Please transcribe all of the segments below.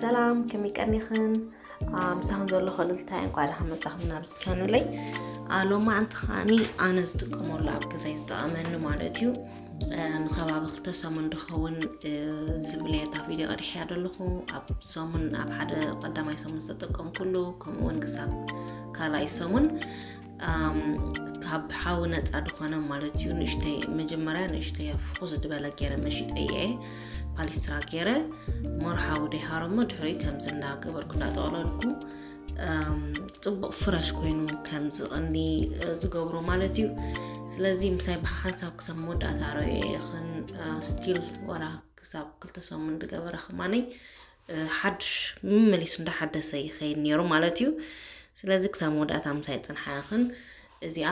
ሰላም፣ ከመይ ቀኒኽን? ምሳኽን ዘሎ ከልልታይ እንኳ ደሓን መጻኹም ናብዚ ቻነለይ። ሎማዓንቲ ከዓኒ ኣነ ዝጥቀመሉ ኣብ ገዛይ ዝጠቐመኒ ማለት እዩ ንከባቢ ክልተ ሰሙን ድኸውን ዝብለየታ ቪድዮ ቀዲሕያ ዘለኹ። ኣብ ሰሙን ኣብ ሓደ ቀዳማይ ሰሙን ዝተጠቀምኩሉ ከምኡ እውን ክሳብ ካልኣይ ሰሙን ካብ ሓዊ ነፃ ድኾነ ማለት እዩ። ንእሽተይ መጀመርያ ንእሽተይ ፍኹስ ዝበለ ገይረ መሽጠ እየ ፓሊስትራ ገይረ ሞር ሓዊ ደይሃረሞ ድሕሪ ከምዚ እንዳገበርኩ እንዳጠቕለልኩ ፅቡቕ ፍረሽ ኮይኑ ከም ዝቕኒ ዝገብሮ ማለት እዩ። ስለዚ ምሳይ ብሓንሳብ ክሳብ መወዳእታ ረዮ ይኽን ስቲል ዋላ ክሳብ ክልተ ሰሙን ዝገበረ ከማነይ ሓድሽ መመሊሱ እንዳሓደሰ ይኸይድ ነይሩ ማለት እዩ። ስለዚ ክሳብ መወዳእታ ምሳይ ፅንሓ ይኽን እዚኣ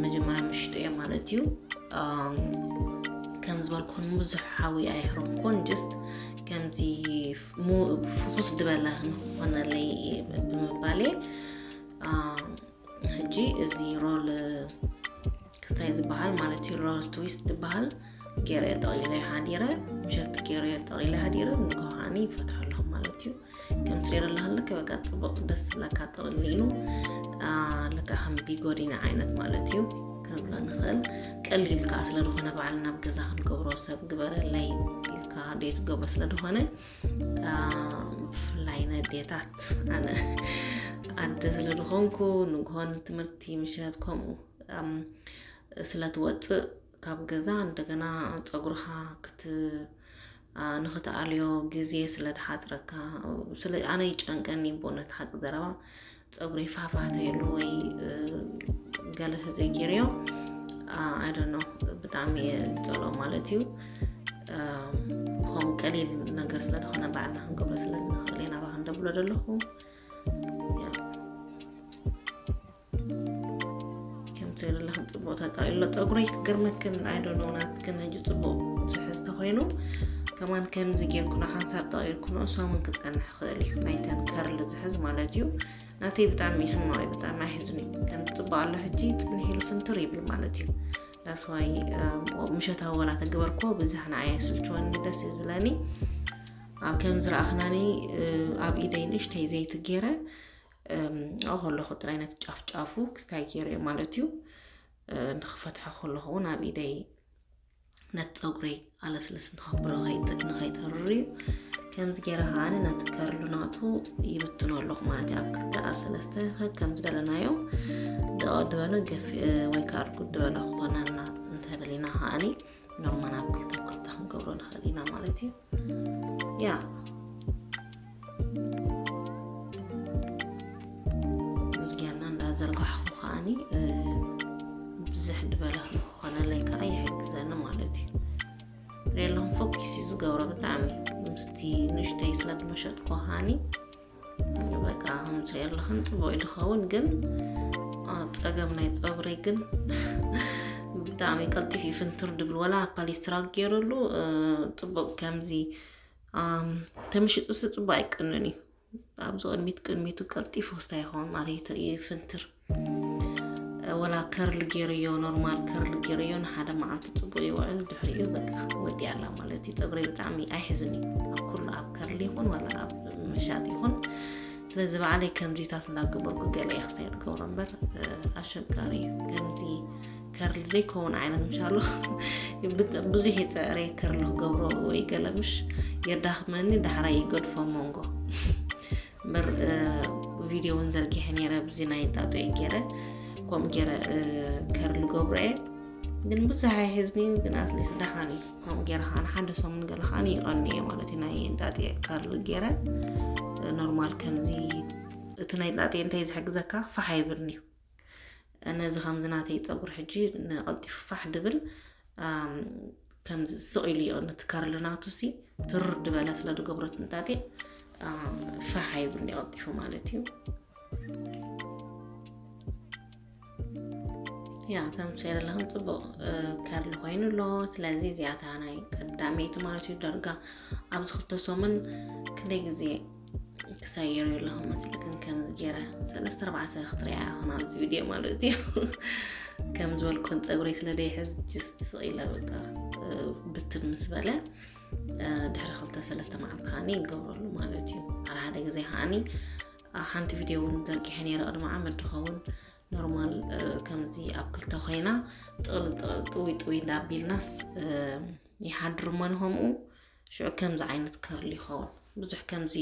መጀመርያ ምሽጡ እየ ማለት እዩ። ከም ዝበልኩን ብዙሕ ሓዊ ኣይሕረምኩን just ከምዚ ፍኹስ ዝበለ ንክኾነለይ ብምባል እየ። ሕጂ እዚ ሮል ክስታይ ዝበሃል ማለት እዩ ሮል ትዊስት ዝበሃል ገይረ ጠቕሊለ ሓዲረ ምሸት ገይረ ጠቕሊለ ሓዲረ ንጎ ከዓኒ ይፈትሖ ኣለኹ ማለት እዩ። ከም ትሪኦ ዘለኹ ልክ በቃ ፅቡቕ ደስ ዝብለካ ጥቕልል ኢሉ ልካ ከም ቢጎዲኒ ዓይነት ማለት እዩ ክንብሎ ንኽእል። ቀሊል ከዓ ስለ ዝኾነ ባዕልና ኣብ ገዛ ክንገብሮ ሰብ ግበረለይ ኢልካ ደይ ትገብሮ ስለ ዝኾነ ብፍላይ ነዴታት ኣነ ኣደ ስለ ዝኾንኩ ንግሆን ትምህርቲ ምሸት ከምኡ ስለ ትወፅእ ካብ ገዛ እንደገና ፀጉርኻ ክት ንክትኣልዮ ግዜ ስለ ድሓፅረካ ኣነ ይጨንቀኒ ብእውነት ሓቂ ዘረባ ፀጉሪ ፋፋተ የሉ ወይ ገለ ዘይገይርዮ ኣይደኖ ብጣዕሚ እየ ዝፀልኦ ማለት እዩ። ከም ቀሊል ነገር ስለ ዝኾነ ባዕልና ክንገብሮ ስለ ንኽእል ኢና ባኽ እንደብሎ ዘለኹ ከምቲ ዘለኽን ፅቡቅ ተጣቂሎ ፀጉረይ ክገርመክን ኣይደኖ ናትክን ሕጂ ፅቡቅ ዝሕዝ ተኮይኑ ከማን ከምዚ ጌርኩ ንሓንሳብ ጠቂልኩ ንእሶምን ክፀንሕ ክእል እዩ ናይተን ከርል ዝሕዝ ማለት እዩ። ናተይ ብጣዕሚ ሕማቅ እዩ ብጣዕሚ ኣይሕዝን እዩ ከም ፅቡቅ ኣሎ ሕጂ ፅንሕ ኢሉ ፍንትር ይብል ማለት እዩ። ዳስዋይ ምሸታዊ ወላ ተግበርኮ ብዛሕ ንዓየ ስልችወኒ ደስ እዩ ዝብለኒ። ከም ዝረኣኽናኒ ኣብ ኢደይ ንእሽተይ ዘይቲ ገይረ ኣብኡ ከለኹ ጥራይ ነቲ ጫፍ ጫፉ ክስታይ ገይረ ማለት እዩ። ንክፈትሖ ከለኹ እውን ኣብ ኢደይ ነቲ ፀጉረይ ኣለስልስ ንኸብሎ ንኸይተርር እዩ። ከምዚ ገይረ ከዓ ነቲ ከርሉ ናቱ ይብትኖ ኣለኹ ማለት እዩ። ኣብ ክልተ ኣብ ሰለስተ ከም ዝደለናዮ ደቐ ድበለ ገፊ ወይ ከዓ ርጉድ ድበለ ክኾነልና እንተደሊና ከዓኒ ኖርማል ኣብ ክልተ ኣብ ክልተ ክንገብሮ ንኽእል ኢና ማለት እዩ። ያ ጌርና እንዳዘርጋሕኩ ከዓኒ ብዙሕ ዝበለ ክኾነለይ ከዓ ይሕግዘኒ ማለት እዩ። ሬሎም ፎኪስ እዩ ዝገብሮ ብጣዕሚ ምስቲ ንእሽተይ ስለ ዝመሸጥኩ ሃኒ በቃ ከምዚ ኣለኽን ፅቡቅ እዩ ዝኸውን ግን ፀገም ናይ ፀጉረይ ግን ብጣዕሚ ቀልጢፍ እዩ ፍንትር ድብል ወላ ፓሊስትራ ገይሩሉ ፅቡቅ ከምዚ ተመሽጡ ስ ፅቡቅ ኣይቅንን እዩ። ኣብዚ ቅድሚት ቅድሚቱ ቀልጢፉ ክስታይ ይኸውን ማለት እዩ ፍንትር ወላ ከርል ገይርዮ ኖርማል ከርል ገይርዮ ንሓደ መዓልቲ ፅቡቅ ይውዕል ድሕሪኡ በቃ ወዲያ ኣላ ማለት እዩ። ፀጉረይ ብጣዕሚ ኣይሕዝን እዩ ኣብ ኩሉ ኣብ ከርል ይኹን ወላ ኣብ መሻጥ ይኹን። ስለዚ ባዕለይ ከምዚታት እንዳገበርኩ ገለ እየ ክሳይ ዝገብሮ እምበር ኣሸጋሪ እዩ። ከምዚ ከርል ዘይከውን ዓይነት ምሻሎ ብዙሕ የፀዕረ ከርል ክገብሮ ወይ ገለ ምሽ የዳኽመኒ ዳሕራይ ይገድፎ መንጎ እምበር ቪድዮ እውን ዘርጊሐ ነይረ ብዚ ናይ ጣጦ ገይረ ከምኡ ገይረ ከርል ገብሮ እየ። ግን ብዙሕ ኣይሕዝኒ ግን ኣትሊስት ደሓን እዩ። ከምኡ ገይረ ከዓ ንሓደ ሰሙን ገለ ከዓ ይቐኒ እየ ማለት እዩ። ናይ እንጣጢ ከርል ገይረ ኖርማል ከምዚ እቲ ናይ ጣጢ እንታይ ዝሕግዘካ ፋሕ ኣይብልን እዩ። ነዚ ከምዚ ናተይ ፀጉሪ ሕጂ ንቐልጢፉ ፋሕ ድብል ከምዚ ስቕ ኢሉ ይቕኒ እቲ ከርል ናቱ ሲ ትርር ድበለ ስለ ድገብሮ ትንጣጢዕ ፋሕ ኣይብል ቀልጢፉ ማለት እዩ። ያ ከምስለ ዘለኽን ፅቡቅ ከርሊ ኮይኑ ኣሎ። ስለዚ እዚኣታ ናይ ቀዳመይቲ ማለት እዩ ዳርጋ ኣብዚ ክልተ ሰሙን ክንደይ ግዜ ክሳየሩ ኣለኹ መፅልክን ከምዚ ገይረ ሰለስተ ኣርባዕተ ክትሪኣ ይኹን ኣብዚ ቪድዮ ማለት እዩ። ከም ዝበልኩን ፀጉረይ ስለ ደይሕዝ ጅስት ስቕ ኢለ በቃ ብትን ምስ በለ ድሕሪ ክልተ ሰለስተ መዓልቲ ከዓኒ ይገብረሉ ማለት እዩ። ሓደ ሓደ ግዜ ከዓኒ ሓንቲ ቪድዮ እውን ዘርጊሐ ነይረ ቅድሚ ዓመት ድኸውን። ኖርማል ከምዚ ኣብ ክልተ ኮይና ጥቕል ጥቕል ጥውይ ጥውይ እንዳቢልናስ ይሓድር እሞ ንኸምኡ ሽዑ ከምዚ ዓይነት ከርል ይኸውን። ብዙሕ ከምዚ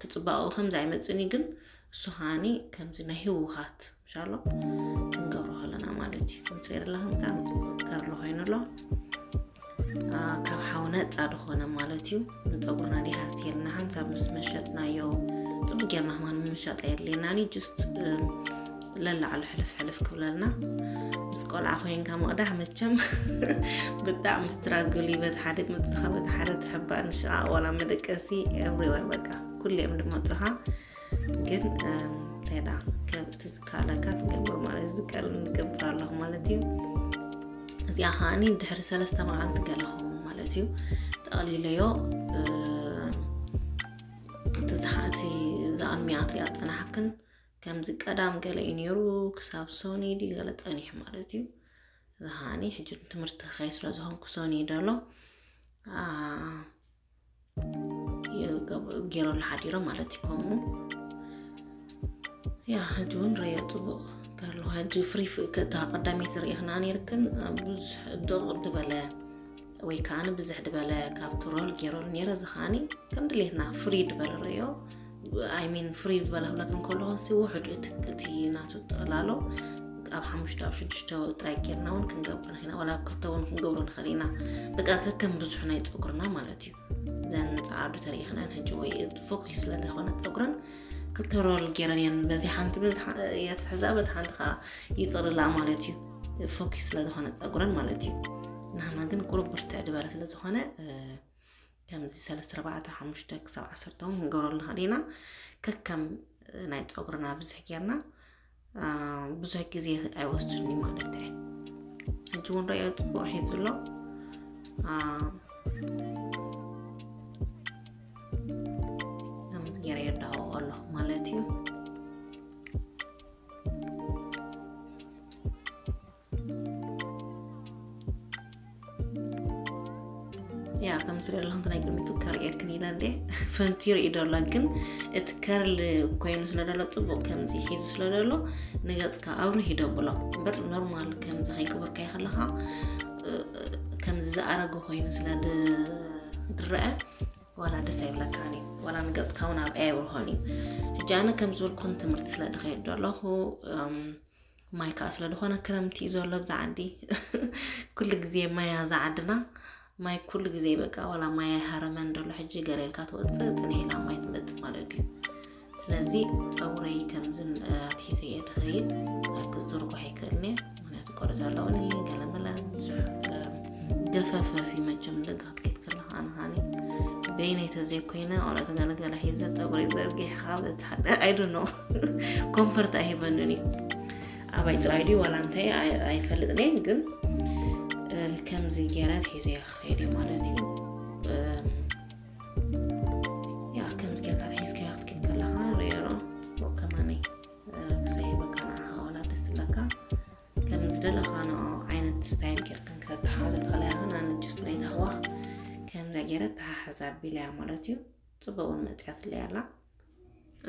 ትፅባቐኡ ከምዚ ኣይመፅእን እዩ፣ ግን እሱ ከዓኒ ከምዚ ናይ ህውኻት ምሻሎ ክንገብሮ ከለና ማለት እዩ። ከምትሪኦ ዘለኹም ብጣዕሚ ፅቡቅ ከርል ኮይኑ ኣሎ። ካብ ሓዊ ነፃ ዝኾነ ማለት እዩ። ንፀጉርና ዲሃ ስቴልና ሓንሳብ ምስ መሸጥናዮ ፅቡቅ ጌርና ከማን ምምሻጥ ኣየድልየናን እዩ። ጅስት ለላዕሉ ሕልፍ ሕልፍ ክብለልና። ምስ ቆልዓ ኮይንካ ምቕዳሕ መቸም ብጣዕሚ ስትራግል እዩ። በቲ ሓደ ክመፅኻ በቲ ሓደ ትሕባእ ንሽቓቕ ዋላ መደቀሲ ኤቭሪወር በቃ ኩሌም ድመፅኻ ግን ቴዳ እቲ ዝከኣለካ ትገብር ማለት ዝከኣል ንገብር ኣለኹ ማለት እዩ። እዚኣ ከዓኒ ድሕሪ ሰለስተ መዓልቲ ገለ ኸውን ማለት እዩ። ጠቕሊለዮ እቲ ዝሓእቲ ዝኣንሚያ ትሪኣ ዝፀናሓክን ከምዚ ቀዳም ገለ እዩ ነይሩ ክሳብ ሶኒ ድዩ ገለ ፀኒሑ ማለት እዩ። እዚ ከዓኒ ሕጂ ትምህርቲ ክኸይ ስለ ዝኾንኩ ሶኒ ደሎ ገይረሉ ሓዲሮ ማለት እዩ። ከምኡ ያ ሕጂ እውን ረዮ ፅቡቅ ከሎ ሕጂ ፍሪ እታ ቀዳመይቲ ርእኽና ነይርክን ብዙሕ ድቕ ድበለ ወይ ከዓ ብዝሕ ድበለ ካብቲ ሮል ገይረሉ ነይረ። እዚ ከዓኒ ከም ድሌትና ፍሪ ድበለ ረዮ ኣይሚን ፍሪ ዝበለ ክብለክን ከለኹ ሲ ውሕድ እቲ ናቱ ጥቕላሎ ኣብ ሓሙሽተ ኣብ ሽዱሽተ ጥራይ ጌርና እውን ክንገብር ንኽእልና ዋላ ኣብ ክልተ እውን ክንገብሮ ንኽእል ኢና። በቃ ከከም ብዙሕ ናይ ፀጉርና ማለት እዩ። ዘን ፀዓዱ ተሪእኽናን ሕጂ ወይ ፎኪስ ስለ ዝኾነ ፀጉረን ክልተ ሮል ጌረን እየን። በዚ ሓንቲ እየ ትሕዛ በቲ ሓንቲ ከዓ ይፅርላ ማለት እዩ። ፎኪስ ስለ ዝኾነ ፀጉረን ማለት እዩ። ንሕና ግን ቁሩብ ብርትዕ ድበለ ስለ ዝኾነ ከምዚ ሰለስተ ኣርባዕተ ሓሙሽተ ክሳብ ዓሰርተ እውን ክንገብረሉ ንኽእል ኢና። ከከም ናይ ፀጉርና ብዝሕ ጌርና ብዙሕ ግዜ ኣይወስድን እዩ ማለት እዩ። ሕጂ እውን ረዮ ፅቡቅ ሒዙ ኣሎ። ከምዚ ገይረ የዳወቆ ኣለኹ ማለት እዩ። ያ ከምዚ ዘለኹ ናይ ቅድሚቱ ከርእየክን ኢለ እንዴ ፈንቲ ርእዩ ደሎ ግን እቲ ከርል ኮይኑ ስለ ደሎ ፅቡቅ ከምዚ ሒዙ ስለ ደሎ ንገፅካ ኣብርህ ይደብሎ እምበር ኖርማል ከምዚ ከይገበርካዮ ከለካ ከምዚ ዝኣረገ ኮይኑ ስለ ድረአ ዋላ ደስ ኣይብለካን እዩ። ዋላ ንገፅካ እውን ኣብ ኣየብርሆን እዩ። ሕጂ ኣነ ከም ዝበልኩን ትምህርቲ ስለ ድኸይድ ደለኹ ማይ ከዓ ስለ ዝኾነ ክረምቲ እዩ ዘሎ ብዛ ዓዲ ኩሉ ግዜ ማይ ኣዛ ዓድና ማይ ኩሉ ግዜ በቃ ዋላ ማይ ኣይሃረመን ደሎ ሕጂ ገለ ኢልካ ትወፅእ ፅንሕ ኢላ ማይ ትመፅእ ማለት እዩ። ስለዚ ፀጉረይ ከምዝን ኣትሒዘ እየ ድኸይድ ኣይክዝርጎሕ ኣይክእልን እየ። ምክንያቱ ቆልዑት ኣለውኒ ገለመለ ብዙሕ ገፈፈፊ መቸም ደጋ ክትከይድ ከለካ ኣነ ሃኒ በይነይ ተዘይኮይነ ቆልዑት ገለገለ ሒዘ ፀጉረይ ዘርጊሕካ በቲ ሓደ ኣይዶ ነው ኮንፈርት ኣይህበንን እዩ። ኣባይ ጥራይ ድዩ ዋላ እንታይ ኣይፈልጥን እየ ግን ከምዚ ገይረ ኣትሒዘ እየ ክኸይድ እየ ማለት እዩ። ያ ከምዚ ጌርካ ኣትሒዝካዮ ክትከይድ ከለካ ርእዮ ዶ ፅቡቅ ከማነይ ክሳይ በቃ ንዓኻ ዋላ ደስ ዝብለካ ከም ዝደለኻ ንኦ ዓይነት ስታይል ጌርክን ከተተሓሕዞ ትኽእላ ኢኽን። ኣነ ጅስት ናይ ታህዋኽ ከምዛ ገይረ ተሓሕዝ ኣቢለያ ማለት እዩ። ፅቡቅ እውን መፅያትለይ ኣላ።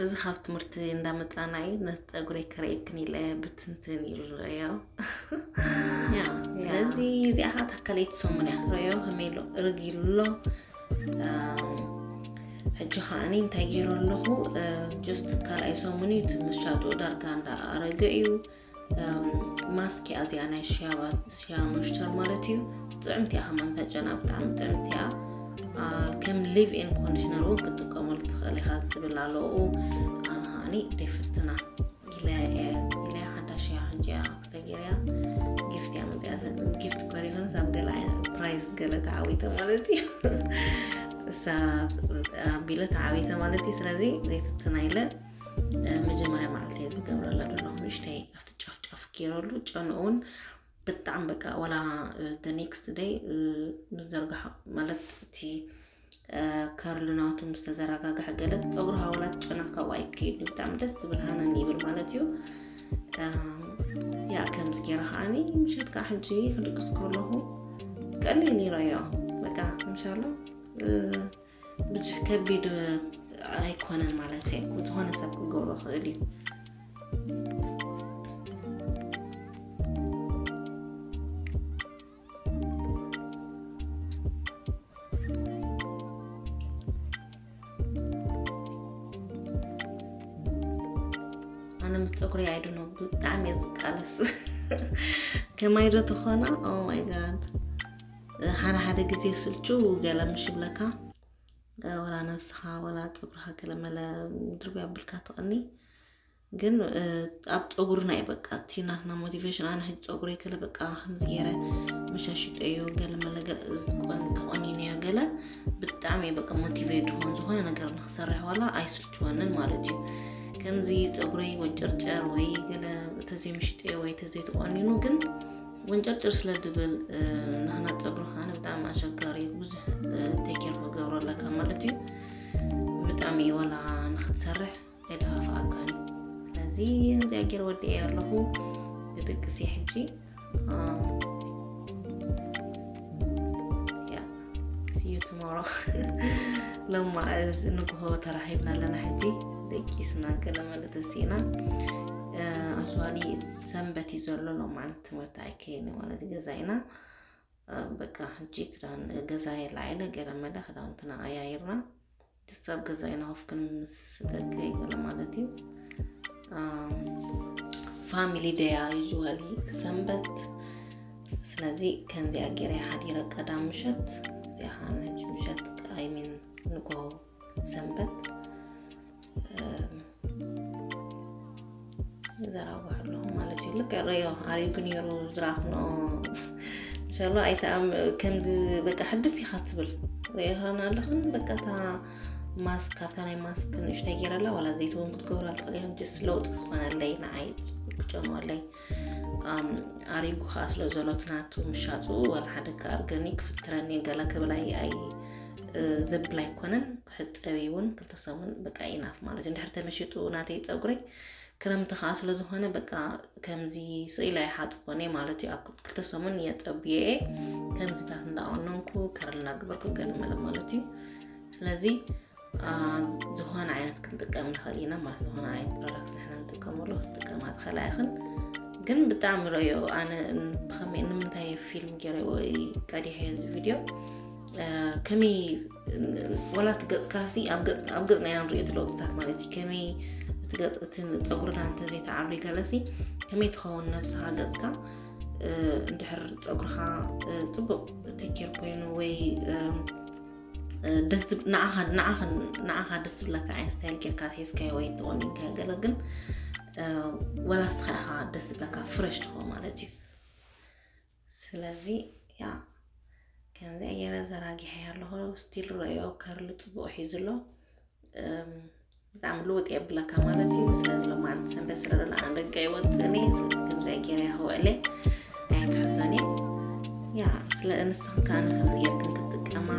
እዚ ካብ ትምህርቲ እንዳመፃና እዩ ነቲ ፀጉረይ ከርእየክን ኢለ ብትንትን ኢሉ ረዮ ያ ስለዚ እዚኣ ከዓ ታካለይቲ ሰሙን እያ ረዮ ከመይ ኢሎ እርግ ኢሉ ኣሎ ሕጂ ከዓኒ እንታይ ገይሩ ኣለኹ ጀስት ካልኣይ ሰሙን እዩ እቲ ምሻጡ ዳርጋ እንዳኣረገ እዩ ማስክ እያ እዚኣ ናይ ሽያ ሞይስቸር ማለት እዩ። ጥዕምቲ እያ ከማን እታ ጨና ብጣዕሚ ጥዕምቲ እያ። ከም ሊቭ ኢን ኮንዲሽነር እውን ክትጥቀመሉ ትኽእል ኢኻ ዝብል ኣለዉ ኣነ ከዓኒ ደይፍትና ኢለ ኢለ ሓዳሽ እያ ሕጂ እያ ክስተጌርያ ጊፍት እያ መፅያ ጊፍት እኳ ዘይኮነስ ኣብ ገለ ፕራይዝ ገለ ተዓዊተ ማለት እዩ እሳ ኣቢለ ተዓዊተ ማለት እዩ ስለዚ ዘይፍትና ኢለ መጀመርያ መዓልቲ እየ ዝገብረላ ዘለኹ ንእሽተይ ኣብቲ ጫፍ ጫፍ ገይረሉ ጨንኡ እውን ብጣዕሚ በቃ ዋላ the next day ምዘርጋሕ ማለት እቲ ከርል ናቱ ምስ ተዘረጋግሐ ገለ ፀጉሪ ሃወላት ጨና ካብኡ ኣይከይድ ብጣዕሚ ደስ ዝብል ሃነን ይብል ማለት እዩ። ያ ከምዚ ገይረ ከዓኒ ምሸት ከዓ ሕጂ ክድቅስ ከለኹ ቀሊል ይረዮ በቃ በቃ እንሻላ ብዙሕ ከቢድ ኣይኮነን ማለት እዩ። ዝኾነ ሰብ ክገብሮ ክእል እዩ። ኣነ ምስ ፀጉሪ ኣይድኖ ብጣዕሚ እየ ዝቃለስ። ከማይ ዶ ትኾና? Oh my god። ሓደ ሓደ ግዜ ስልቹ ገለ ምሽ ይብለካ፣ ወላ ነብስኻ ወላ ፀጉርኻ ገለ መለ ድርብ ያብልካ ትቕኒ። ግን ኣብ ፀጉርና እዩ በቃ እቲ ናትና ሞቲቬሽን። ኣነ ሕጂ ፀጉረይ ገለ በቃ ከምዚ ገይረ መሻሽጠዮ ገለ መለ ተቆኒነዮ ገለ ብጣዕሚ በቃ ሞቲቬት ድኾን ዝኾነ ነገር ንክሰርሕ ዋላ ኣይስልችወንን ማለት እዩ። ከምዚ ፀጉረይ ወንጨርጨር ወይ ገለ ተዘይምሽጠዮ ወይ ተዘይተቆኒኑ ግን ወንጨርጨር ስለ ድብል ናህና ፀጉሪ ከዓነ ብጣዕሚ ኣሸጋሪ ብዙሕ ቴኬር ክገብሮ ኣለካ ማለት እዩ። ብጣዕሚ ወላ ንክትሰርሕ ኣይደፋፍኣካን። ስለዚ እዚኣ ገይረ ወዲኤ ኣለኹ። ክድቅስ እየ ሕጂ። See you tomorrow። ሎማ ንግሆ ተራኺብና ኣለና። ሕጂ ደቂስና ገለ መለ ተሲእና። ኣክቹዋሊ ሰንበት እዩ ዘሎ። ሎማዓንቲ ትምህርቲ ኣይከይኒ ማለት ገዛ ኢና። በቃ ሕጂ ክዳን ገዛ የላዓለ ገለ መለ ክዳውንትና ኣያይርና ክሳብ ገዛ ኢና ኮፍ ክንብል ምስ ደቀይ ገለ ማለት እዩ። ፋሚሊ ደያ ዩዋሊ ሰንበት። ስለዚ ከምዚኣ ገይረ ሓዲረ ቀዳም ምሸት እዚኣ ከዓ ሕጂ ምሸት ኣይሚን ንጎ ሰንበት ዘራጓሕ ኣለኹ ማለት እዩ። ልክዕ ረዮ ኣሪጉ ነይሩ ዝረኣኽኖ። እንሻላ ኣይተኣም ከምዚ በቃ ሕድስ ኢኻ ትብል ርእኻን ኣለኽን በቃ እታ ማስክ ካብታ ናይ ማስክ ንእሽተይ ገይረላ ዋላ ዘይትውን ክትገብራ ትኽእል ኢኽን ጅስ ለውጢ ክኾነለይ ንዓይ ክጨንወለይ። ኣሪጉ ከዓ ስለ ዘሎ ትናቱ ምሻጡ ዋላ ሓደ ከኣርገኒ ክፍትረኒ ገላ ክብል ኣይ ዘብል ኣይኮነን። ክሕፀብ እውን ክልተ ሰሙን በቃ ኢናፍ ማለት እዩ። እንድሕር ተመሽጡ ናተይ ፀጉረይ ክረምቲ ከዓ ስለዝኾነ በቃ ከምዚ ስኢላ ይሓፅቦን እየ ማለት እዩ። ኣብ ክልተ ሰሙን የፀብዮ እየ። ከምዚታት እንዳቆነንኩ ከረል እናገበርኩ ገለ መለ ማለት እዩ። ስለዚ ዝኾነ ዓይነት ክንጥቀም ንኽእል ኢና ማለት ዝኾነ ዓይነት ፕሮዳክት ንሕና ንጥቀመሉ ክትጥቀማ ትኽእላ ኢኽን። ግን ብጣዕሚ ረዮ ኣነ ብኸመይ ንምንታይ ፊልም ገይረ ወይ ቀዲሐ እዚ ቪድዮ ከመይ ወላ እቲ ገፅካ ሲ ኣብ ገፅና ኢና ንሪኦ እቲ ለውጥታት ማለት እዩ። ከመይ እቲ ፀጉርና እንተዘይተዓሪ ገለሲ ከመይ ትኸውን ነብስኻ ገፅካ እንድሕር ፀጉርኻ ፅቡቅ ቴኬር ኮይኑ ወይ ንዓኻ ደስ ዝብለካ ዓይነት ስታይል ጌርካ ሒዝካዮ ወይ ተቆኒንካዮ ገለ ግን ወላ ስኻ ኢኻ ደስ ዝብለካ ፍረሽ ትኾ ማለት እዩ። ስለዚ ያ ከምዚ ገይረ ዘራጊሐ ኣለኹ። ስቲል ረዮ ከርሊ ፅቡቅ ሒዙ ኣሎ። ብጣዕሚ ልውጥ የብለካ ማለት እዩ። ስለዚ ሎማዓንቲ ሰንበት ስለ ደለ ኣነ ደገ ይወፅእኒ። ስለዚ ከምዚ ገይረ ይኽውዕለ ኣይትሕዞኒ። ያ ስለ እንስኽን ከኣ ንከምዚ ጌርክን ክትጥቀማ